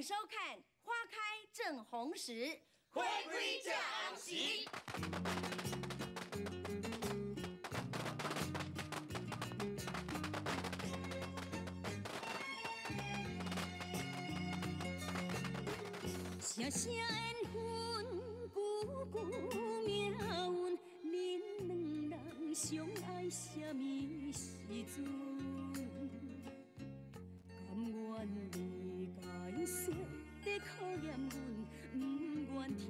收看《花开正红时》，花开正红时。声声缘分，久久命运，恁两人相爱啥物时阵？甘愿理解说在考验阮，不愿听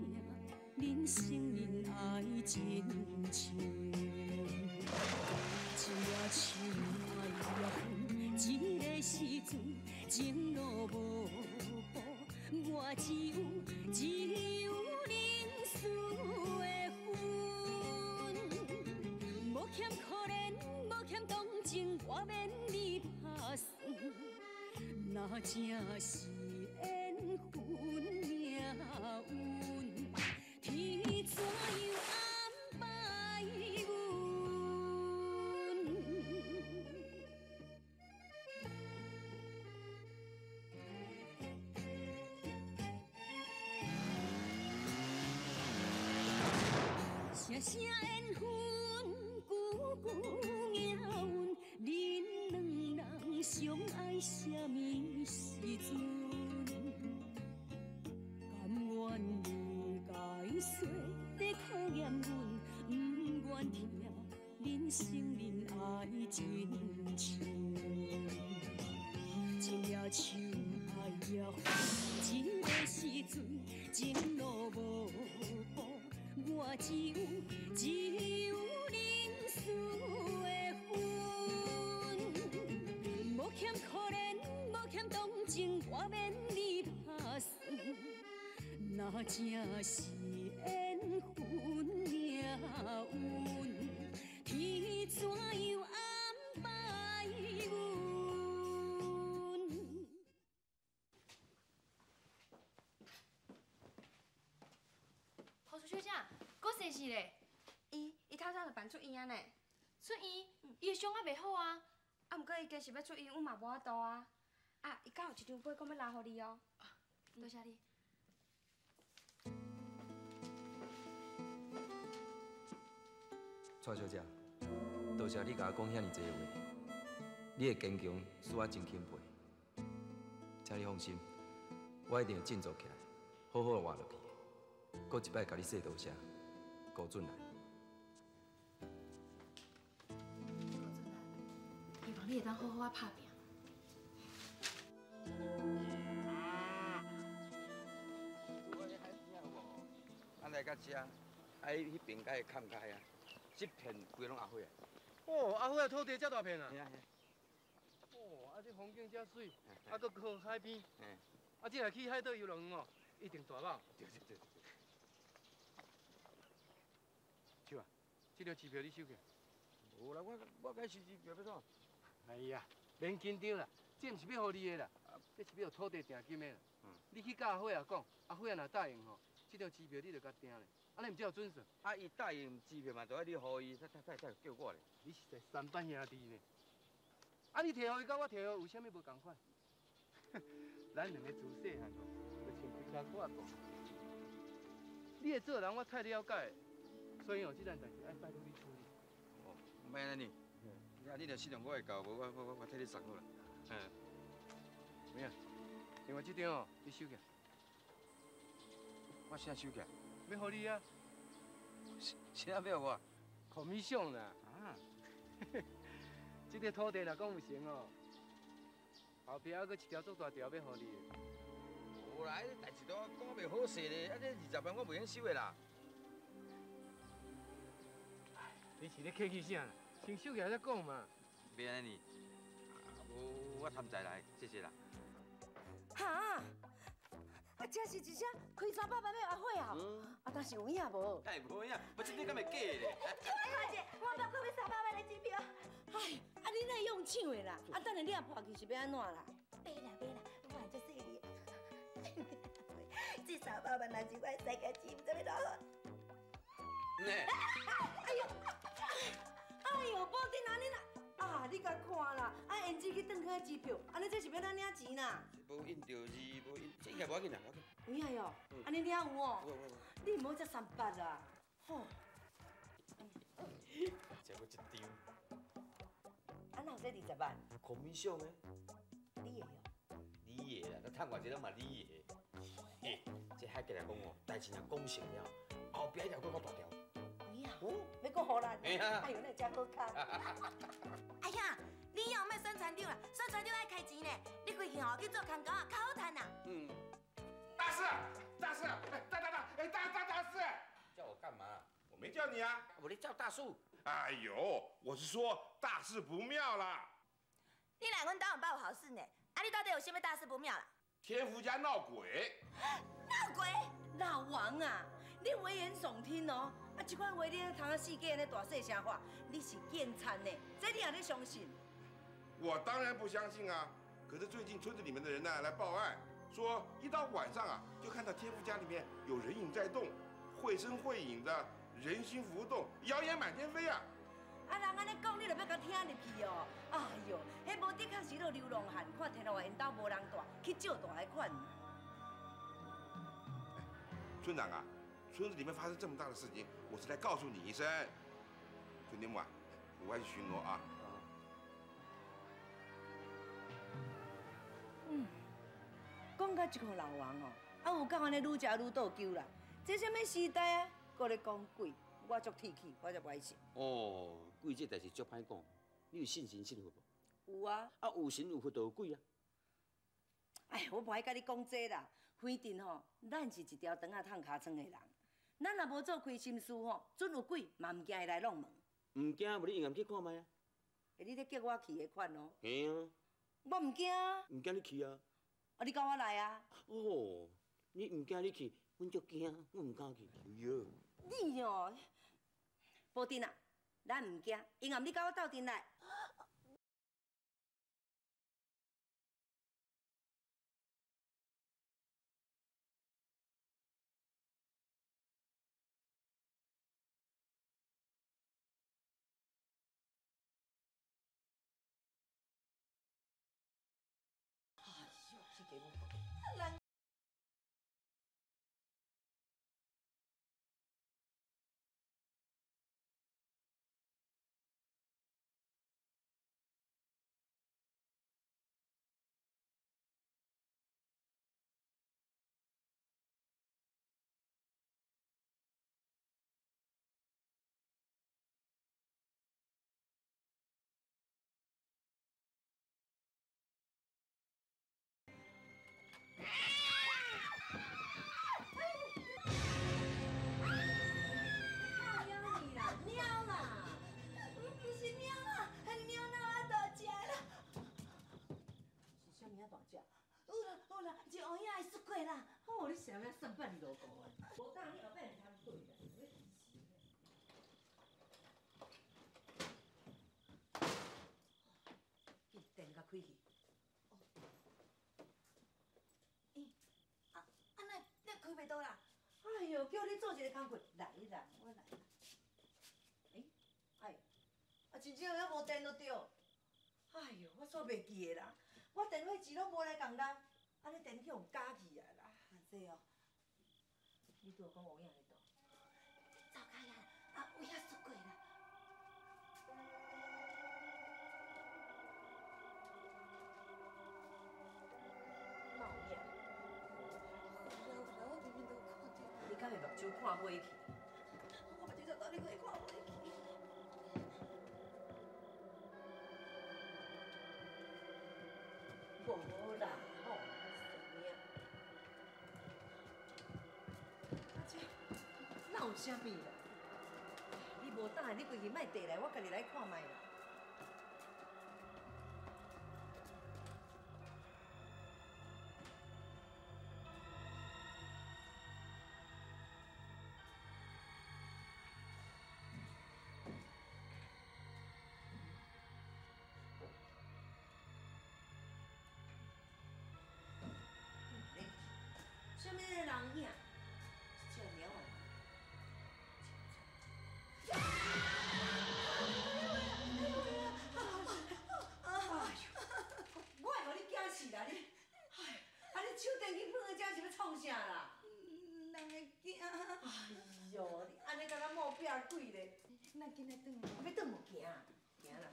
恁承认爱真深。一夜树爱也分，这个时阵情路无步，我只有认输的份。无欠可怜，无欠同情，我免你拍算。若真是缘分命运，天怎样安排阮？声声缘分，久久命运，恁两人相爱啥物时阵？甘愿理解说在考验阮，不愿听恁承认爱真深。一夜树爱也分，这个时阵情路无步，我只有认输的份。无欠可怜，无欠同情，我免你拍算。若真是缘分命运，天怎样安排阮？护士小姐，阁生事咧？伊透早就办出院啊呢。出院？伊的伤还袂好啊。啊，毋过伊坚持欲出院，阮嘛无法度啊。啊，伊敢有一张批讲欲留予你哦。多谢你。蔡小姐，多谢你共我讲遐尔济话，你的坚强使我真钦佩。请你放心，我一定会振作起来，好好活落去。阁一摆共你说多谢，高准来。高准来，希望你会当好好仔拍拼。咱来到遮，啊，彼边甲伊砍开啊，这片规拢阿辉啊。哦，阿辉的土地遮大片啊！嘿啊嘿。哦，啊这风景遮媠，啊阁靠海边，啊这若去海岛游乐园哦，一定大饱。对对对对。收啊，这张支票你收起。无啦，我该收支票欲创？哎呀，免紧张啦，这毋是欲予你的啦，这是欲予土地定金的啦。你去佮阿辉仔讲，阿辉仔若答应吼，这张支票你就共订咧，按呢毋才有准算。啊，伊答应支票嘛，著爱你予伊，才才才叫我咧。你实在三班兄弟呢。啊，你提予伊佮我提予有啥物无仝款？咱两个自细汉哦，就像规跤裤仔布。你的做人我太了解，所以哦，这件代志爱拜托你处理。哦，毋免按呢，啊，你若信任我会到，无我替你送好啦。嗯，有影？另外这张哦，你收起来。我啥收起来？欲予你啊！啥欲予我？commission 啦。啊。这个土地若讲有成哦，后壁还阁一条足大条欲予你的。无啦，彼代志都讲袂好势咧，啊，这20万我袂用收的啦。你是咧客气啥啦？先收起来再讲嘛。袂按呢，无我贪财来，谢谢啦。哈？啊，这是一只开300万的阿火啊！啊，但是有影无？哎，无影，无这个敢会假咧？看者，我捌阁买三百万的支票。哎，啊，你哪会用抢的啦？啊，等下你若破去是欲按怎啦？买啦买啦，我会足细腻。这三百万若是我的世界钱，毋知欲偌好。哎呦，哎呦，宝珍啊，你若啊，你共看啦，啊，胭脂去转去支票，按呢这是欲怎领钱啦？无印著字，无印，这应该无要紧啦，有影哟，按呢你也有哦？你毋好遮三八啦，吼。这阁一张。啊，哪有这20万？ commission 的。你的哦？你的啦，咱趁偌济拢嘛你的。嘿，这海吉来讲哦，代志若讲成了，后壁一条阁较大条。有影？欲阁予咱？哎呦，那真好康。哎呀，你以后莫选船长啦，选船长爱开钱呢。你规气吼去做空狗啊，较好趁啦。嗯。大师，大师，大大大，哎，大大大师，叫我干嘛？我没叫你啊，我咧叫大树。哎呦，我是说大事不妙啦！你来阮兜毋捌有好事呢，啊，你到底有啥物大事不妙啦？天福家闹鬼！闹鬼？老王啊，你危言耸听哦！啊，这款话你咧通啊四界咧大细声喊，你是警察呢？这你也咧相信？我当然不相信啊！可是最近村子里面的人呢来报案，说一到晚上啊，就看到天福家里面有人影在动，绘声绘影的。人心浮动，谣言满天飞啊！啊，人按呢讲，你就欲共听入去哦？哎呦，彼无的确是落流浪汉，看天后𪜶兜无人蹛，去借大的款。村长啊，村子里面发生这么大的事情，我是来告诉你一声。村丁木啊，我外去巡逻啊。嗯，讲到这个老王哦，啊有够按呢愈食愈倒纠啦，这啥物时代啊？阁咧讲鬼，我足铁齿，我才不爱信。哦，鬼这代志足歹讲，你有信神信佛无？有啊。啊，有神有佛就有鬼啊。哎，我无爱佮你讲这啦，反正吼，咱是一条肠仔通尻川的人，咱若无做亏心事吼，准有鬼嘛毋惊伊来弄门。毋惊，无你用暗去看觅啊。欸，你咧叫我去彼款哦？嘿啊。我毋惊。毋惊你去啊？啊，你佮我来啊？哦，你毋惊你去。阮足惊，我毋敢去。哎呦！你哦，宝珍啊，咱毋惊，英暗你佮我斗阵来。哎呦，这个我。哦，你啥物算半路糊啊？无当你后摆毋通对啦，你提示。去电共开去。欸，啊啊，那开袂倒啦？哎哟，叫你做一个工课，来啦，我来。欸，哎，啊，真正犹无电就对。哎哟，我煞袂记得啦，我电火钱拢无来共纳，按呢电去予加去啊啦。这哦，你拄仔讲乌影咧倒？走开啊！啊，有影出过啦。哪有影？有啦有啦，我明明都有看著。你敢会目睭看花去？我目睭就到底会看花去。无啦，吼！哪有啥物啦？你无胆，你规气莫缀来，我家己来看觅啦。啥物人影？这猫啊！鬼咧。咱紧来转来。欲转无行，行啦。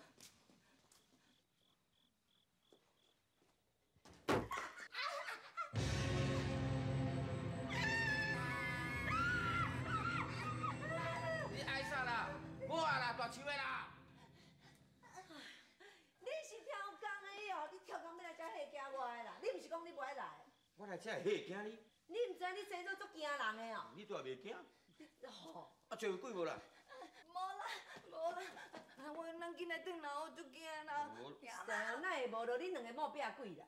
你爱啥啦？无啊啦，大树的啦。你是超工的哦，你超工欲来遮吓惊我的啦？你毋是讲你无爱来？我来遮会吓惊你。你毋知你生做足惊人的哦。你拄也袂惊。吼。啊，做鬼无啦？无啦，无啦，啊，我咱紧来转啦，我足惊啦。无。哪会无落恁两个某壁鬼啦？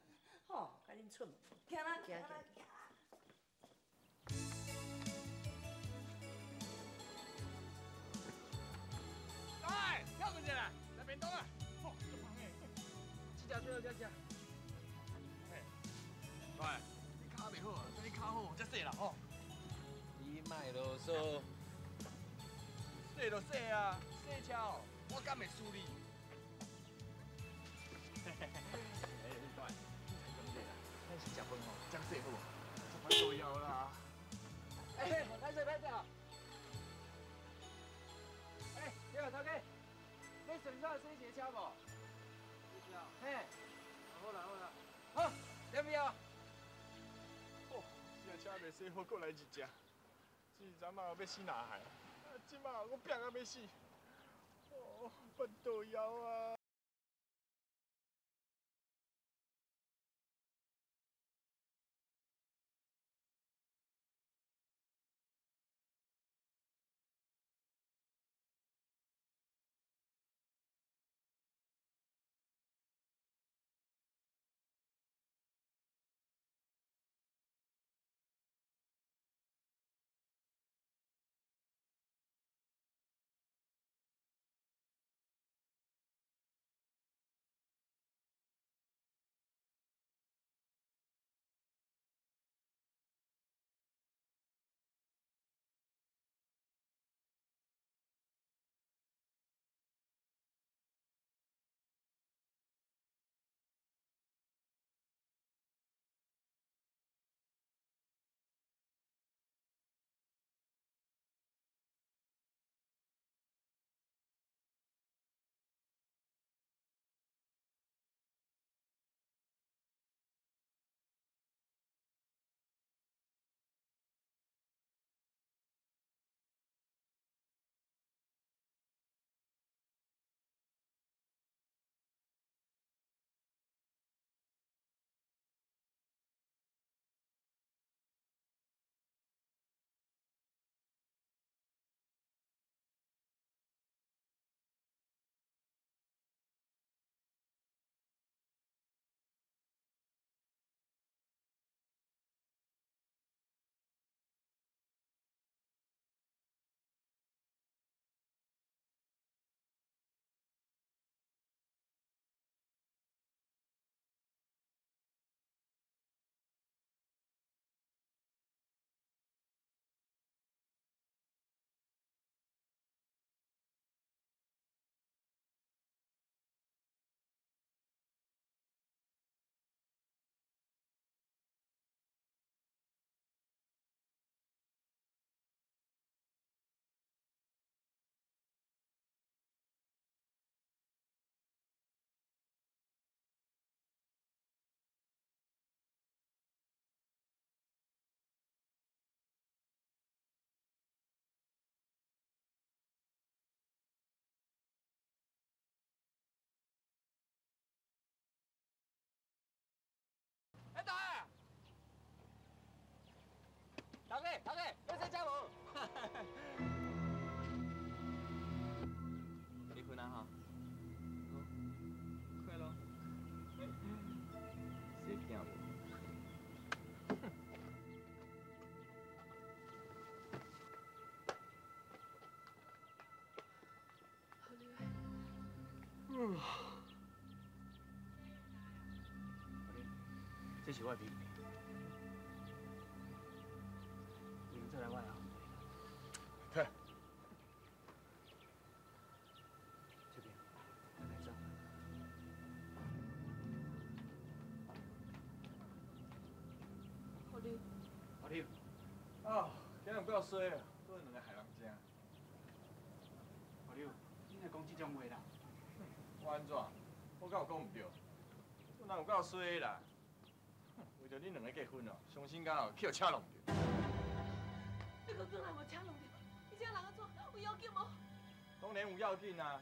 吼，共恁出门。行啦，行行。来，跳过来，来便当啊！哦，足香的。这只最好吃吃。嘿，来，你跤袂好啊，等你跤好才洗啦吼。你莫啰嗦。洗就洗啊，洗车哦，我敢会输你？嘿嘿嘿，哎，大，你才讲这啦，咱先食饭吼，才洗好无？食饭重要啦。哎，歹势歹势哦。哎，你好，头家，你顺手洗一个车无？洗车。嘿。好啦好啦，好，要不要？哦，这车未洗好，阁来一只。这阵仔欲死哪害？这马我拼到欲死，哦，腹肚枵啊！哎，大爷，大哥，大哥，要洗车无？你困啊吼？好，快咯。洗囝无？嗯。这是我的秘密，你们再来我的后。这边，来走。好溜。好溜。啊，今日够衰啊，都两个害人食。会讲这种话啦？我按怎？我敢有讲毋对？我哪有够衰啦？为著恁两个结婚哦，伤心甲哦，去予车弄著。你阁转来予车弄著，你这人按怎？有要紧无？当然有要紧啊！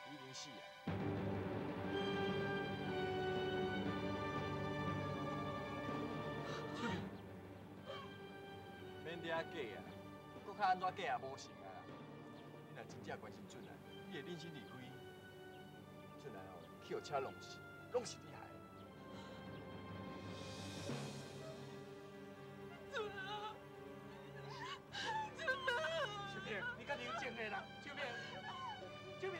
伊已经死啊！免伫遐假啊，阁较按怎假也无成啊！你若真正关心俊兰，你会忍心离开？俊兰哦，去予车弄死，拢是你害的。俊兰，俊兰，秋萍，你较冷静下啦，秋萍，秋萍。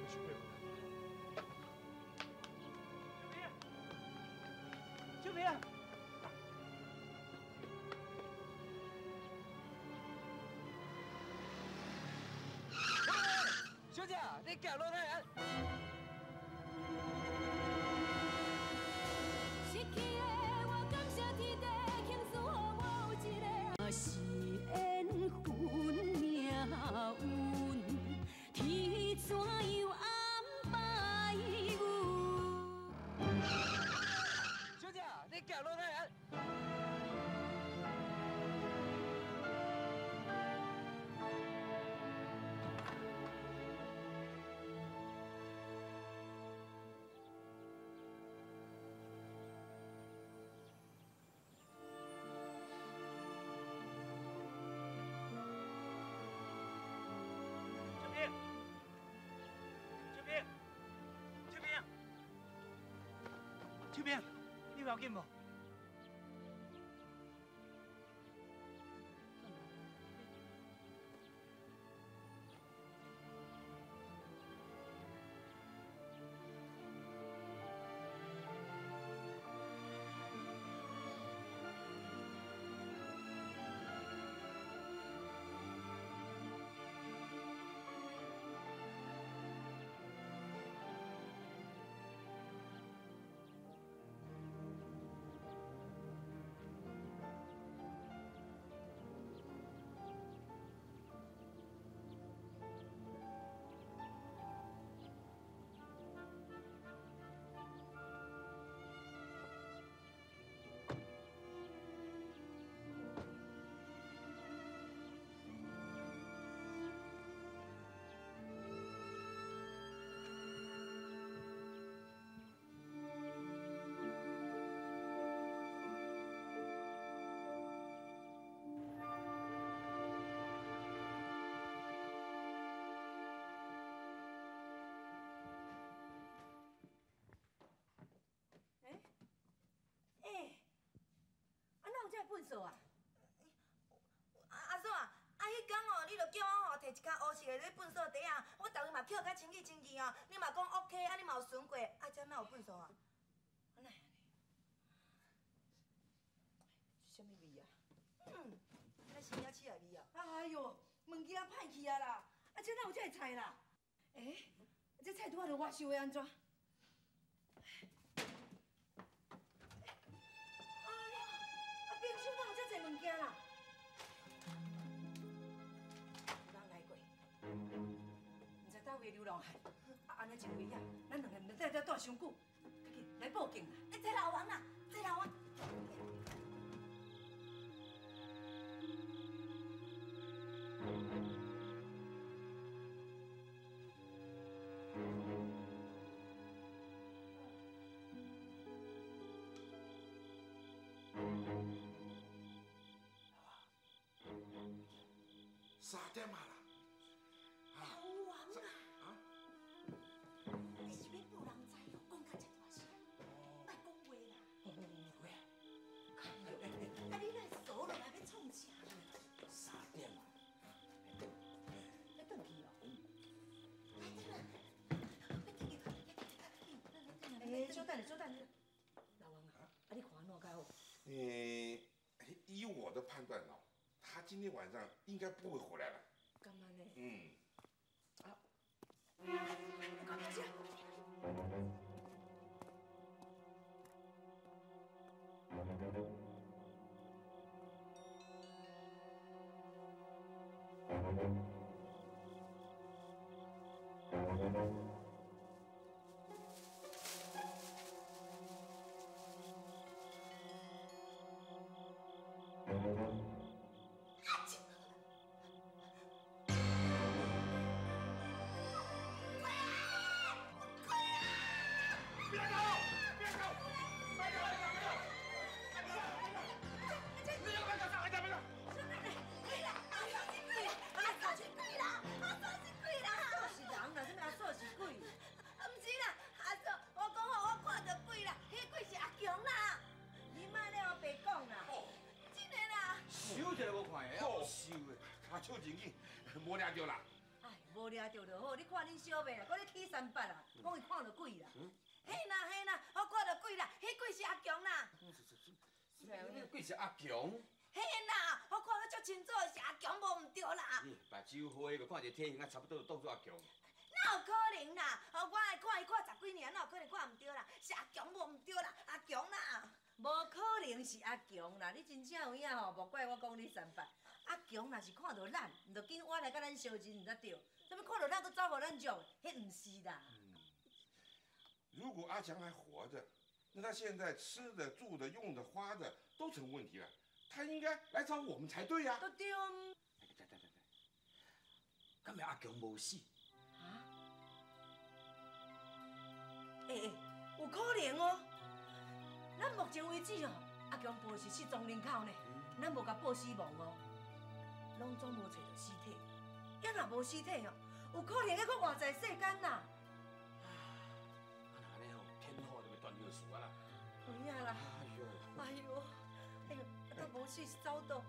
秋萍，秋萍。小姐，你行落来啊！失去的我感谢天地，幸事予我有一个。若是缘分命运，天怎样安排阮？小姐，你行落来啊！秋萍，你有要紧无？粪扫啊！阿嫂啊，啊，彼工哦，你就叫我吼摕一工乌色的咧粪扫袋啊，我逐日嘛捡甲清气清气哦，你嘛讲 OK，啊，你嘛有巡过，啊，这哪有粪扫啊？啊，哪会按呢？啥物味啊？嗯，那新鸟鼠的味哦。哎哟，物件歹去啊啦！啊，这哪有这个菜啦？欸，这菜拄仔著我收的，按怎？物件啦，有人来过，毋知佗位流浪汉，啊，按呢真危险，咱两个毋通在这蹛伤久，赶紧来报警啦！欸，这老王啦，这老王。 3点啊啦！老王啊！你是欲报人知哦？讲甲遮大声，莫讲话啦！哦，会啊！啊，你哪会锁落来欲创啥？ 3点啊！欲转去哦？欸，稍等下，稍等下，老王啊，啊，你看按怎较好？依我的判断哦。他今天晚上应该不会回来了。干嘛呢？嗯。啊。我干嘛去？拍手真紧，无掠著啦。哎，无掠著就好，你看恁小妹啦，阁咧起三八啦，讲伊看著鬼啦。嘿啦嘿啦，我看著鬼啦，彼鬼是阿强啦。彼鬼是阿强？嘿啦，我看得足清楚，是阿强无毋对啦。你目睭花，就看一个体型啊，差不多就当做阿强。哪有可能啦？我爱看伊看十几年，哪有可能看毋对啦？是阿强无毋对啦，阿强啦。无可能是阿强啦！你真正有影吼，莫怪我讲你三八。阿强若是看著咱，毋就紧倚来佮咱相认，毋才对。啥物看著咱阁走予咱捉，彼毋是啦。如果阿强还活着，那他现在吃的、住的、用的、花的都成问题了，他应该来找我们才对呀。都对。等等等等，敢会阿强无死？啊？欸欸，有可能哦。咱目前为止哦，阿强报是失踪人口呢，咱无共报死亡哦，拢总无揣著尸体。抑若无尸体哦，有可能犹阁活在世间啦。啊，那按呢吼，天后就欲断后事啊啦。有影啦。哎呦。哎呦，哎呦，啊，他无死是走倒。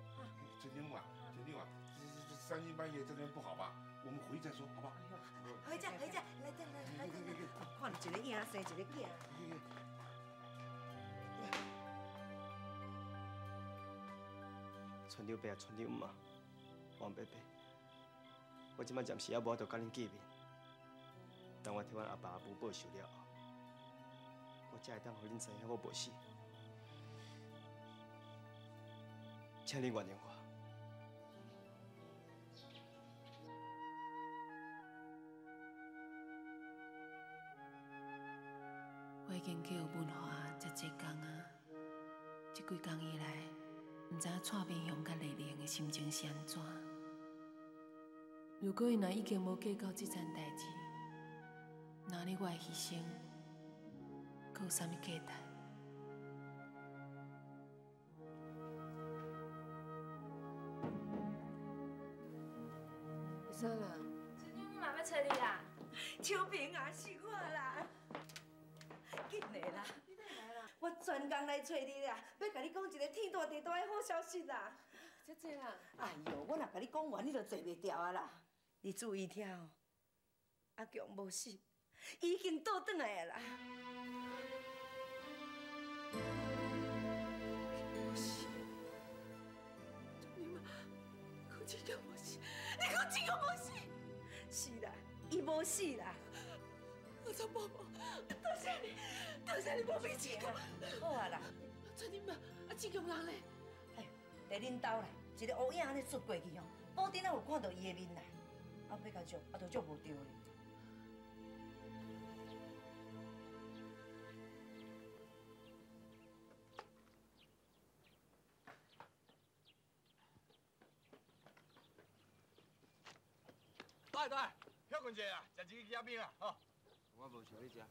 陈天啊，陈天啊，这三更半夜在这边不好吧？我们回去再说，好不好？回家，回家，来来来来来，看一个影生一个囝。村长伯啊，村长姆，王伯伯，我这摆暂时还无法度佮恁见面。等我替阮阿爸阿母报仇了后，我才会当予恁知影我无死。请恁原谅我。我已经叫文华遮济工啊，这几工以来，毋知影蔡明雄佮丽玲的心情是按怎。如果伊若已经无计较这层代志，那呢我的牺牲，阁有啥物价值？啥啦？村长，我嘛欲揣你啦。秋萍啊，是我啦，紧来啦！我专工来揣你啦，欲共你讲一个天大地大的好消息啦！这济啦！哎哟，我若共你讲完，你就坐袂牢啊啦！你注意听哦，阿强无死，已经倒转来啊啦！无死，你妈，讲真正无死，你讲真正无死？是啦，伊无死啦。我做宝宝，多谢你，多谢你无脾气。好啊啦。村长妈，啊，志强人咧？哎，伫恁兜啦，一个乌影按呢出过去吼，布丁仔有看到伊的面啦，啊，欲共捉，啊，都捉无著咧。来来，歇困一下啦，食一支鸡仔冰啦，吼。我无想欲食。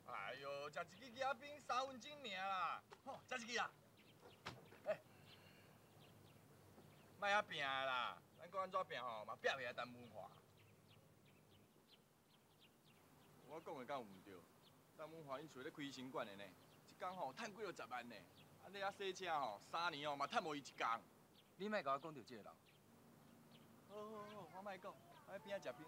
哎哟，食一支鸡仔冰3分钟尔啦，吼，食一支啦。欸，莫遐拼啦，咱阁按怎拼吼，嘛拼袂来陈文华。我讲的敢有毋对？陈文华𪜶厝咧开行馆的呢，一工吼趁几落十万呢。啊，你遐洗车吼，3年吼嘛趁无伊一工。你莫共我讲著这个人。好好好，我莫讲，我去边仔食冰。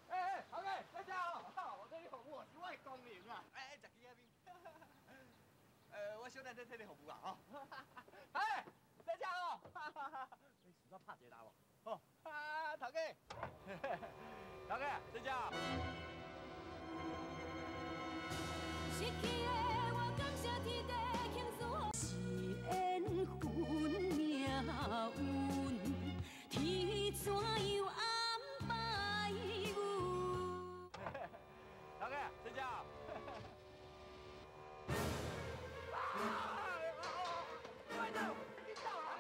哎哎，头家，在遮哦，我替你服务，是我的光荣啊！哎哎，食鸡仔冰。我小等再替你服务啊，吼。哎，在遮哦。你是怎拍一个人无？好，啊，头家，头家，在遮。失去的我感谢天地倾诉，是缘分命运，天怎样安排阮？头家，在遮。快走！你走啊！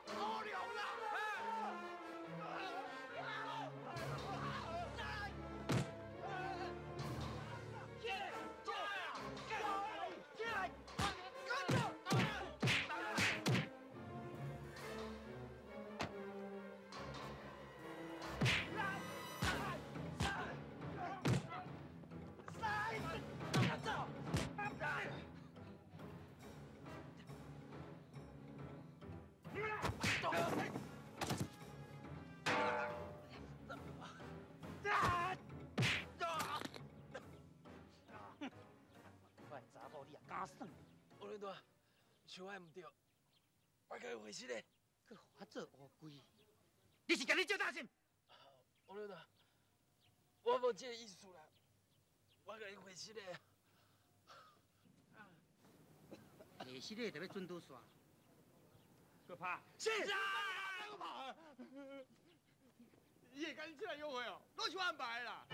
乌龙啦！起来！起来！起来！跟着！大，想爱毋对，我共伊回实的。阁予我做乌龟，你是共你借大信？王老大，我无这个意思啦，我共伊回实的。回实的就欲准拄煞，阁拍。是啊，阁拍。伊会共你出来约会哦，拢是我安排的啦。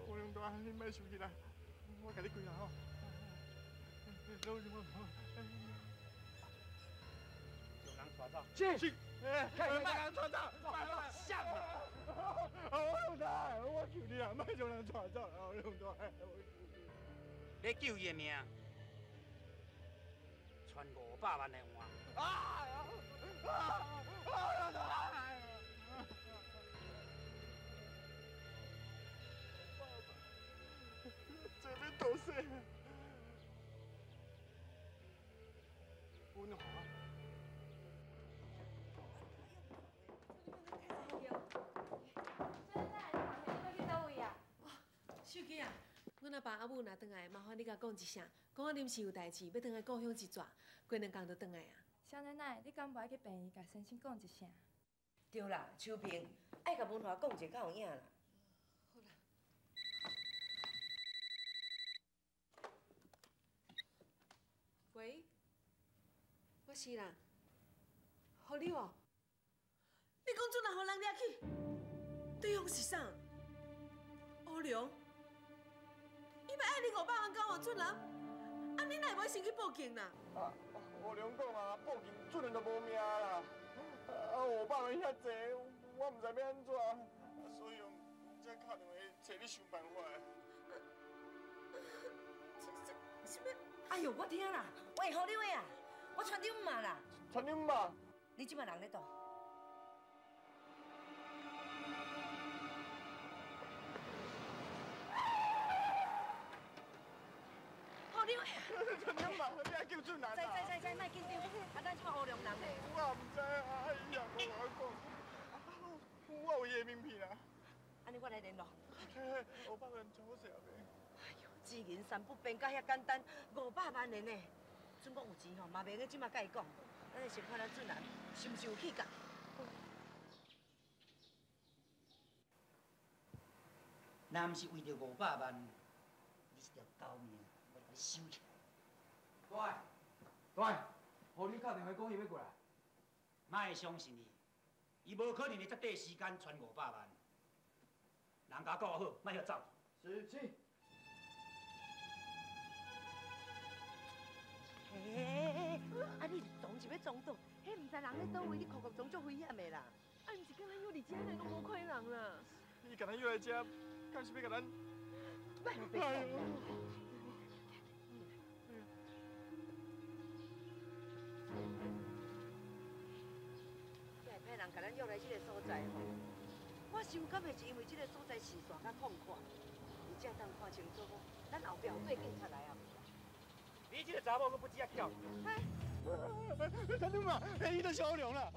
吴龙大，你莫生气啦，我共你开啦吼。拢是我。将人带走。是。是。哎，莫共人带走，啥？吴龙大，我求你啊，莫将人带走啦，吴龙大，我求你。欲救伊的命，传500万来换。啊！啊！吴龙大！这要多少？文华。秀姬啊，阮阿爸阿母若转来，麻烦你共讲一声，讲我临时有代志，欲转来故乡一转，过两工就转来啊。小奶奶，你敢无爱去病院共先生讲一声？对啦，秋萍，爱共文华讲一下较有影啦。好啦。喂，我是啦，何你哦？你讲准人予人掠去，对方是啥？欧良。伊欲爱你500万交换准人，啊，你哪会无先去报警啦？啊，欧良讲啊，报警准人就无命啦。啊，500万遐济，我毋知欲按怎，所以才敲电话揣你想办法。这什么？哎呦，我听啦，喂，何立伟啊，我传你姆妈啦。传你姆妈？你这摆人咧佗？传你妈，你爱救准人知知知知，莫紧张，啊，咱这摆乌龙人咧。我也毋知啊，伊也无共我讲。我有伊的名片啦。按呢，我来联络。500万真好势啊！哎呦，钱银三不变，甲遐简单，500万的呢。准讲有钱吼，嘛袂用这马共伊讲。咱先看咱准人是毋是有去共。若毋是为著500万，你这条狗命，我就共你收起来。大，大，何你敲电话讲伊欲过来？莫相信伊，伊无可能伫遮短时间传500万。人家顾好，莫晓走。是是。欸，啊你装是欲装倒？彼毋知人咧佗位，你哭哭装足危险的啦。啊，毋是共咱约伫遮，哪拢无看人啦。伊共咱约来遮，敢是欲共咱？莫白讲啦。这会歹人共咱约来这个所在吼，我想敢会是因为这个所在视线较旷阔，而且当看清楚讲，咱后壁有对警察来啊。你这个查某阁不止遐巧。陈总嘛，伊就是欧良啦。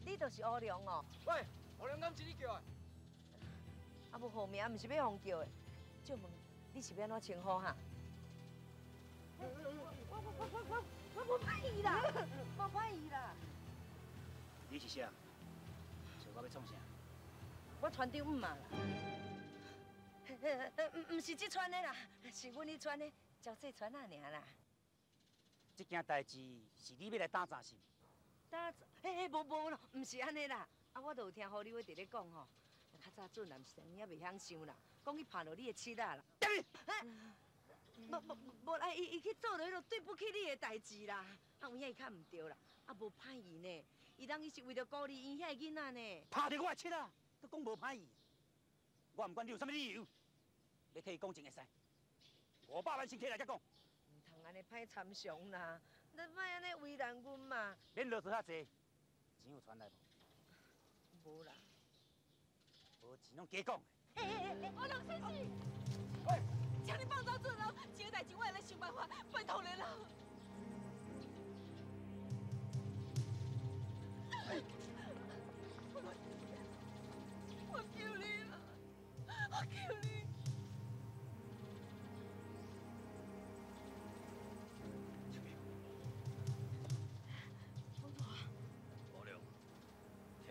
你就是欧良哦。喂，欧良敢是你叫的？啊，无号名，毋是欲予叫的。借问你是欲按怎称呼哈？我无歹意啦，无歹意啦。你是啥？找我欲创啥？我传长姆妈啦。毋是这村的啦，是阮彼村的，招细村仔尔啦。这件代志是你欲来打诈是？打诈？嘿，无无啦，毋是按呢啦。啊，我就有听何立伟伫咧讲吼，较早准人是知影袂晓想啦，讲去拍落你的拭仔啦。无无无啦，伊去做了彼个对不起你的代志啦。啊，有影伊较毋对啦，啊无歹意呢。伊人伊是为著孤儿院遐个囡仔呢。拍著我的拭仔，阁讲无歹意。我毋管你有啥物理由，欲替伊讲情会使。500万先提来才讲。毋通按呢歹参详啦，你莫按呢为难阮嘛。免啰嗦遐济，钱有传来无？无啦。无钱拢假讲。欧良先生，喂，请你放走准人，这个代志我会来想办法，拜托你啦。我求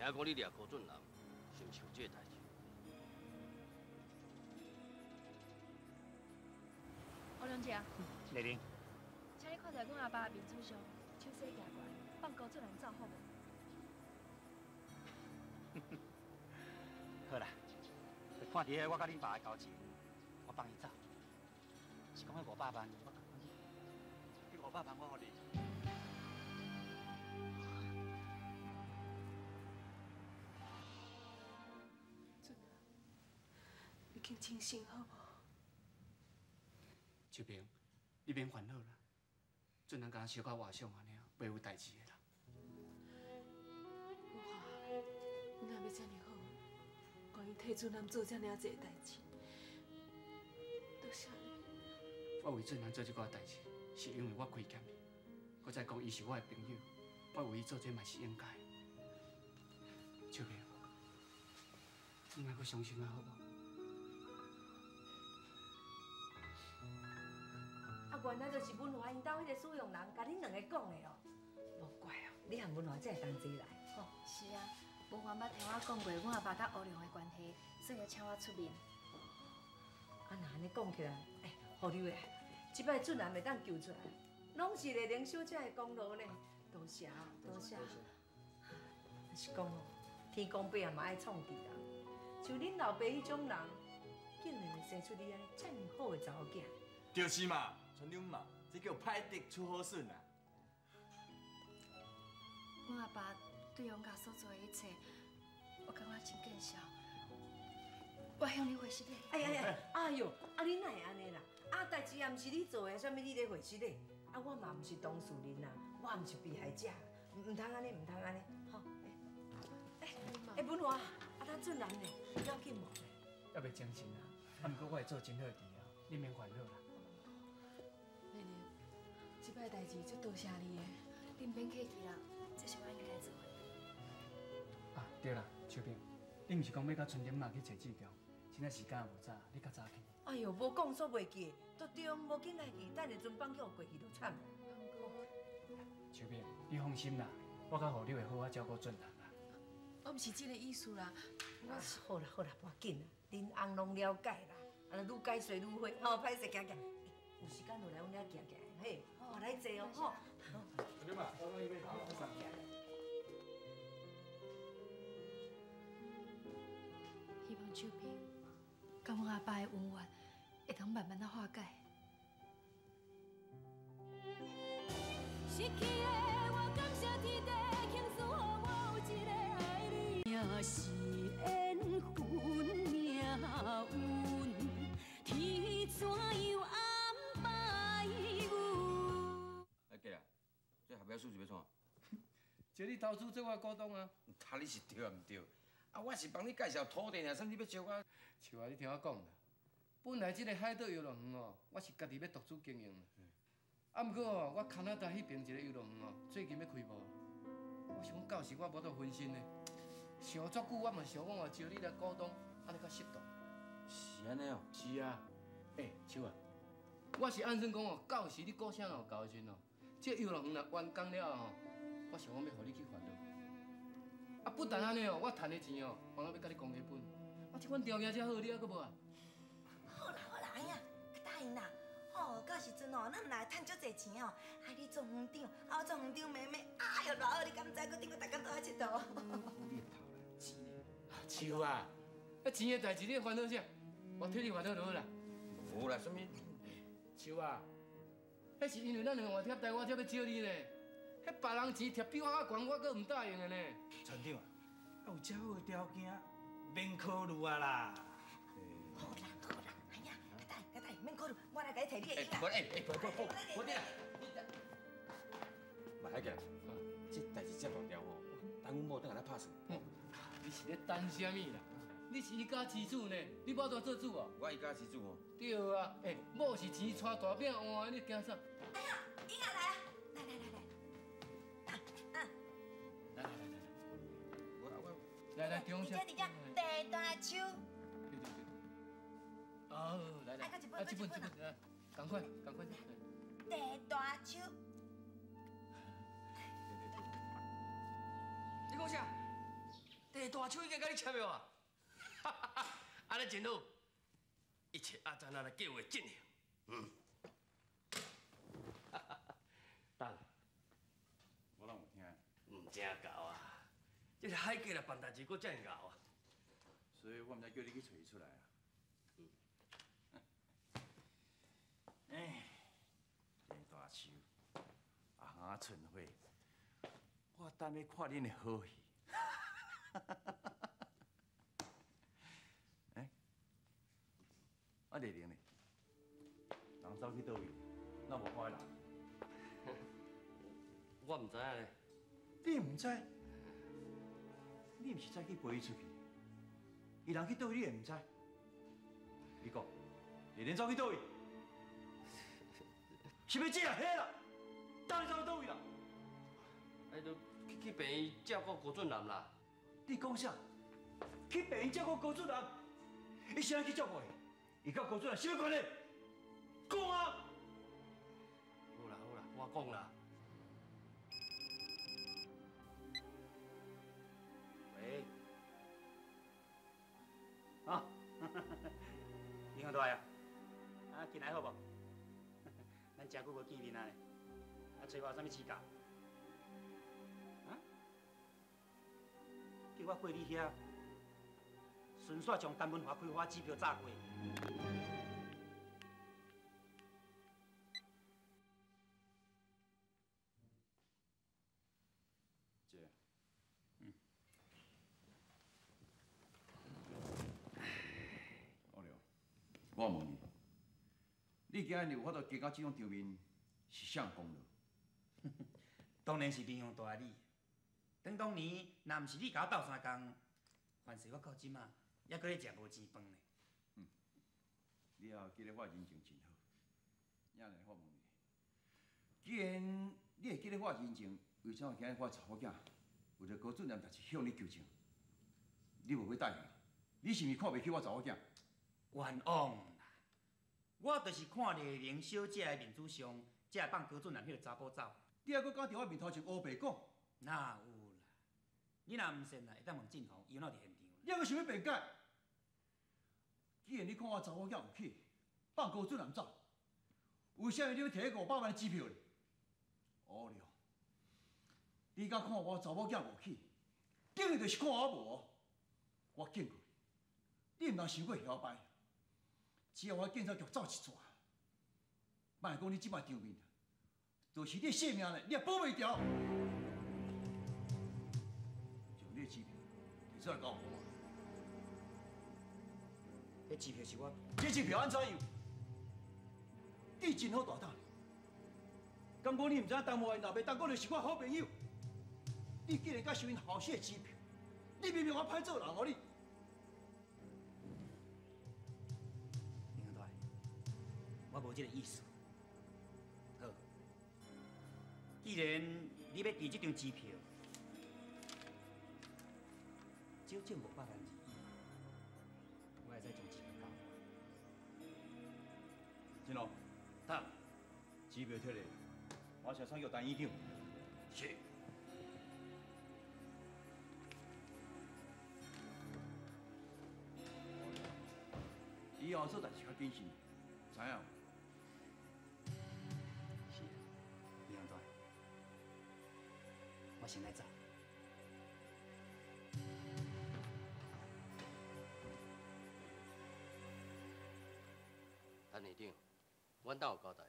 听讲你掠高俊南，是毋是有这个代志？欧良姐，丽玲，请你看在阮阿爸的面子上，手势举悬，放高俊南走好无？好啦，看伫我佮恁爸的交情，我放伊走。是讲彼500万，我彼500万我予你。俊啊，你紧清醒好无？秋萍，你免烦恼啦，俊男敢若小可活相按呢，袂有代志的啦。文华，你若欲遮尔好，愿意替俊男做遮尔济代志，多谢你。我为俊男做这寡代志，是因为我亏欠伊。阁再讲，伊是我的朋友，我为伊做这嘛是应该。秋萍，你莫阁伤心啊，好无？啊，原来就是文华𪜶兜彼个使用人，共恁两个讲的哦。无怪哦，你和文华才会同齐来，吼。是啊，文华捌听我讲过阮阿爸佮欧良的关系，所以才请我出面。啊，若按呢讲起来，欸，胡刘的，这摆俊男会当救出来，拢是丽玲小姐的功劳呢。多谢哦，多谢。是讲哦，天公伯也嘛爱创治人，像恁老爸彼种人，竟然会生出你按呢遮尔好的查某囝。就是嘛。村长嘛，这叫歹竹出好笋啊！阮阿爸对王家所做的一切，我感觉真见笑。我向你回失礼。哎哎哎，哎哟，啊你哪会按呢啦？啊，代志也毋是你做的，啥物你咧回失礼？啊，我嘛毋是当事人啊，我毋是被害者，毋通按呢，毋通按呢，吼！哎哎，文华，啊咱俊男呢？要紧无？犹未精神啊，啊，毋过我会做真好治疗，你免烦恼啦。这摆代志足多谢你的，你毋免客气啦，这是我应该做的。啊，对啦，秋萍，你毋是讲欲佮春玲妈去揣志强？现在时间也无早，你较早去。哎哟，无讲煞袂记，都对，无紧来去，等下阵放叫过去就惨。秋萍，你放心啦，我佮护你会好好照顾俊男啦。我毋是这个意思啦，我是。好啦好啦，无要紧啦，恁翁拢了解啦，啊，愈解说愈会，吼，歹势行行，有时间就来阮遮行行，嘿。我来坐哦，吼。春玲妈，我讲伊要头，我送。希望秋萍佮阮阿爸的恩怨会当慢慢仔化解。失去的我感谢天地，庆祝予我有一个爱你。也是缘分命运，天怎样安排阮？阿杰啊，这合约书是欲创？招你投资做我股东啊！啊，你是对啊毋对？啊，我是帮你介绍土地尔，啥物欲招我？像啊，你听我讲啦，本来这个海岛游乐园哦，我是家己欲独资经营。啊，毋过哦，我加拿大彼边一个游乐园哦，最近欲开幕，我想讲到时我无法分身呢，想足久我嘛想讲哦，招你来股东，按呢较适当。是按呢哦？是啊。欸，秋啊，我是按算讲哦，到时你股声若有够的时阵哦，这游乐园若完工了后吼，我想讲欲予你去烦恼。啊，不但按呢哦，我趁的钱哦，我欲佮你公家分。啊，这款条件遮好，你犹阁无爱？好啦好啦，哎呀，答应啦。哦，到时阵哦，咱来趁足济钱哦。啊，你做园长，啊我做园长妹妹，哎哟，偌好，你敢知？阁顶阁逐工倒来𨑨迌。你头啦，钱呢？笑啊！啊，钱的代志你烦恼啥？我替你烦恼就好啦。无啦，啥物？笑啊！彼是因为咱两个换贴台，我才欲招你呢。彼别人钱贴比我较悬，我阁毋答应的呢。村长啊，有遮好的条件，免考虑啊啦。好啦好啦，哎呀，较等较等，免考虑，我来共你提你的欸，无欸欸，不不不，无你啦，嘛海杰，这代志这大条吼，等阮某转来拍算。你是咧等啥物啦？你是一家之主呢，你无法做主哦。我一家之主哦。对啊，欸，某是钱带大饼换的，你惊啥？哎呀，英仔来啊，来来来来，啊来来来来，我来来中伫遮伫遮，地大树。对对对。哦，来来，啊，这本这本啊，赶快赶快。地大树。你讲啥？大手已经共你签了啊！哈哈哈，按呢真好，一切按咱来计划进行。嗯。哈哈哈，等，我拢有听。毋正𠢕啊！这个海过来办代志，阁遮尔𠢕啊！所以我毋才叫你去揣伊出来啊。嗯。哎，这大树，阿哈春花，我等欲看恁的好戏。哎，啊丽玲呢？人走去佗位？哪无看彼人？我毋知影咧。你毋知？你毋是早起陪伊出去？伊人去佗位，你会毋知？你讲，丽玲走去佗位？是欲这啊？彼啦？到底走去佗位啦？哎，都去病院照顾高俊男啦。你讲啥？去病院照顾高俊男？伊是按怎去照顾伊？伊佮高俊男啥物关系？讲啊！好啦好啦，我讲啦。喂。啊，林兄大啊，啊，近来好无？咱诚久无见面啊，啊，找我有啥物指教？啊？叫我过你遐，顺续将陈文华开花支票炸过。姐，嗯，阿良，我问你，你今日有法度加到这种场面，是啥功劳？当然是林兄大你。想当年，若毋是你共我斗相共，凡势我到这马，犹阁咧食无钱饭呢。嗯，你也记得我人情真好。影来我问你，既然你会记得我人情，为啥今日我查某囝为著高俊男代志向你求情，你无欲答应？你是毋是看袂起我查某囝？冤枉啦！我就是看丽玲小姐的面子上，才会放高俊男彼个查埔走。你犹阁敢伫我面头前乌白讲？哪有啦？你若毋信啦，会当问振宏，伊有哪伫现场？你犹阁想欲辩解？既然你看我查某囝有气，放高俊男走，为啥物你欲提500万的支票呢？乌龙，你敢看我查某囝无气，等于就是看我无。我警告你，你毋通伤过嚣摆。只要我警察局走一逝，莫讲你这摆场面，就是你的性命咧，你也保袂牢。将你的支票提出来交我。彼支票是我，这支票按怎样？你真好大胆，敢讲你毋知影陈华𪜶老爸，陈国良是我好朋友？你竟然敢收𪜶后生的支票？你明明我歹做人哦你！林大，我无这个意思。好，既然你欲提这张支票，少挣500万而已，我会使将支票交还。金龙，得，支票摕来，马上送叫陈院长。是。以后做代志较谨慎，知影无？是，林大，我先来走。陈院长，阮党有交代，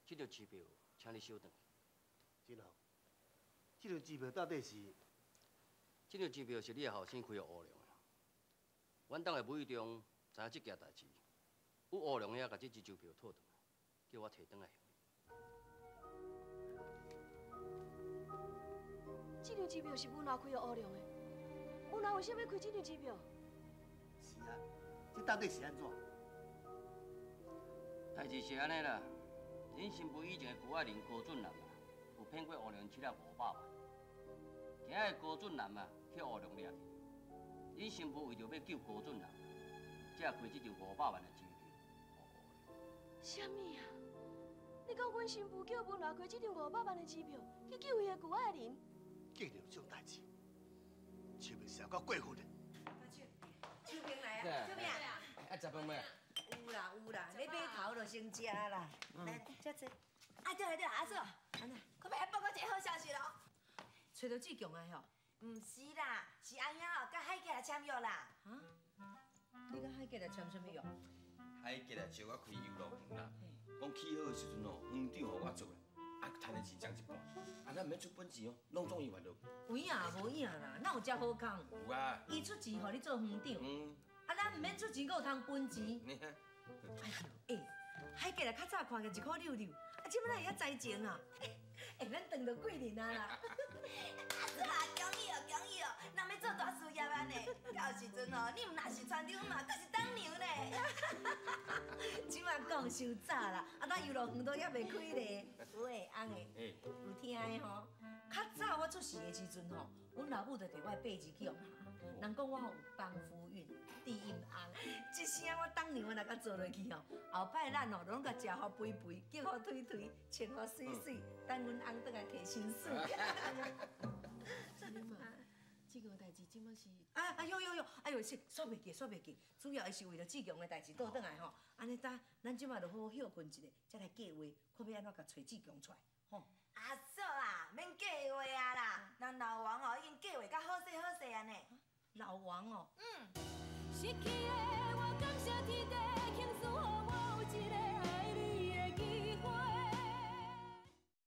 这张支票，请你收转去。真好，这张支票到底是？这张支票是你的后生开予乌龙的。阮党的无意中知影这件代志，有乌龙遐共这支支票讨转来，叫我提转来还你。这张支票是文华开予乌龙的，文华为啥物欲开这张支票？是啊，这到底是按怎？代志是按呢啦，恁新妇以前的旧爱人高俊男啊，有骗过乌龙七仔500万。今仔日高俊男啊，去乌龙掠去，恁新妇为著欲救高俊男，才开这张500万的支票。啥物啊？你讲阮新妇叫文华开这张500万的支票去救伊的旧爱人？既然有这种代志，秋萍是有够过分的。秋萍来啊，秋萍啊，啊，食饭未？有啦有啦，你买头就先食啦。来，遮坐。啊对了对了，阿嫂，安怎？可欲来报告一个好消息咯。揣到志强啊吼？毋是啦，是阿兄哦，佮海杰来签约啦。啊？你佮海杰来签啥物约？海杰来招我开游乐园啦，讲起好的时阵哦，园长予我做啦，啊，趁的钱赚一半，啊，咱毋免出本钱哦，拢总伊还落。有影无影啦？哪有遮好康？有啊。伊出钱予你做园长，啊，咱毋免出钱，阁有通分钱。哎呦，欸，海杰来较早看起一箍溜溜，啊，这摆哪会遐才情啊？欸，咱当著贵人啊啦！阿嫂啊，恭喜哦，恭喜哦，咱欲做大事业啊呢！到时阵哦，你毋若是村长嘛，阁是董娘呢。这摆讲伤早啦，啊，咱游乐园都犹未开咧。喂，翁的，有听的吼？较早我出世的时阵吼，阮老母就提我的八字去予查，人讲我有帮夫运、地阴翁，这声我董娘若共做落去吼，后摆咱吼拢共食予肥肥，叫予推推，穿予媠媠，等阮翁转来提薪水。真的嘛？这个代志这摆是……啊啊哟哟哟！哎哟，是煞袂记，煞袂记，主要是为了志强的代志倒转来吼。按呢，等咱这摆就好好歇睏一下，才来计划，看欲按怎共揣志强出来，吼。阿嫂啊，免计划啊啦，咱老王哦已经计划甲好势好势啊呢。老王哦，嗯。失去的我感谢天地，肯赐予我有一个爱你的机会。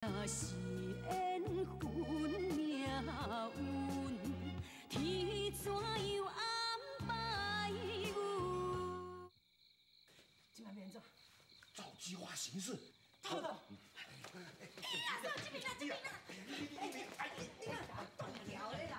若是缘分命运，天怎样安排阮？这摆欲按怎？照计划行事。走走。阿嫂，这边啦，这边啦。你哪断条咧啦？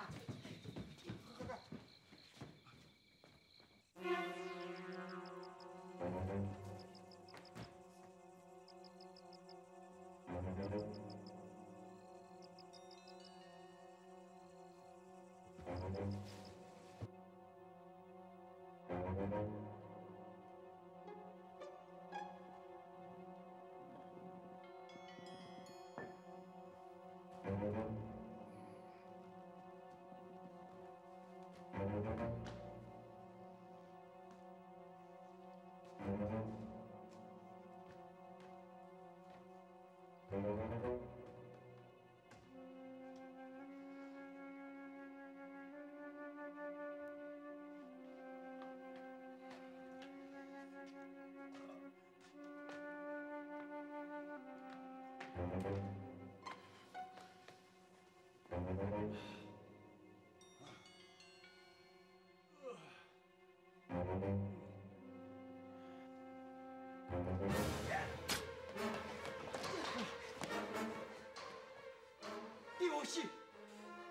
你无死，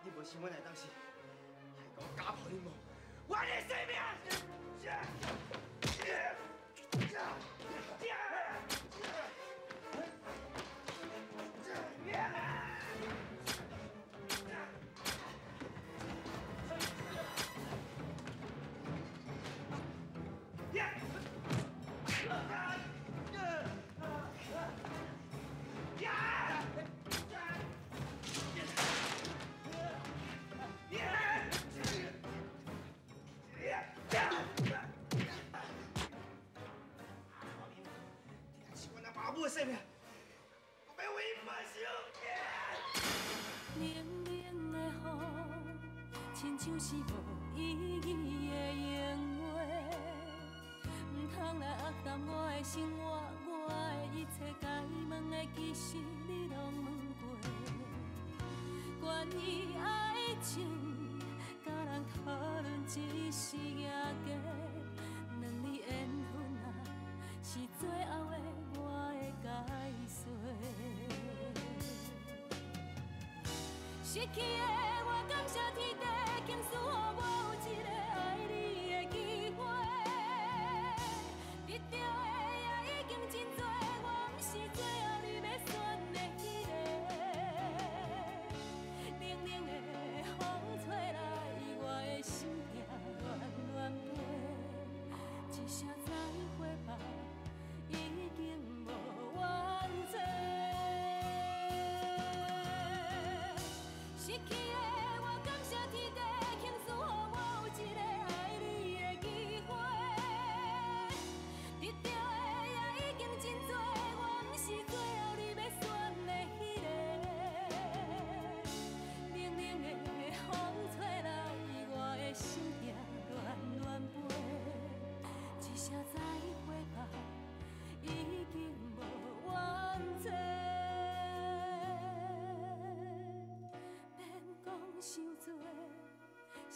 你无死，我来当时还讲家破人亡，还你性命！性命，我欲为伊报仇。冷冷的雨，亲像是无意义的闲话，毋通来压淡我的生活，我的一切该问的其实你拢问过。关于爱情，佮人讨论只是赢家，两字缘分啊，是最后的我的解说。失去的我感谢天地，肯赐予我有一个爱你的机会。得到的也已经真多，我毋是最后你欲选的彼个。冷冷的风吹来，我的心痛乱乱飞，一声再会吧，已经无怨嗟。失去的我感谢天地，肯赐予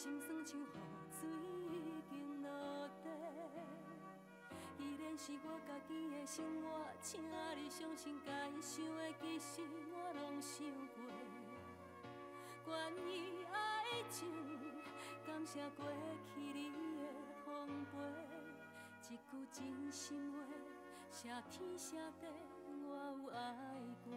心酸像雨水已經落地。既然是我家己的生活，請你相信，該想的其實我攏想過。關於愛情，感謝過去你的奉陪，一句真心話，謝天謝地，我有愛過。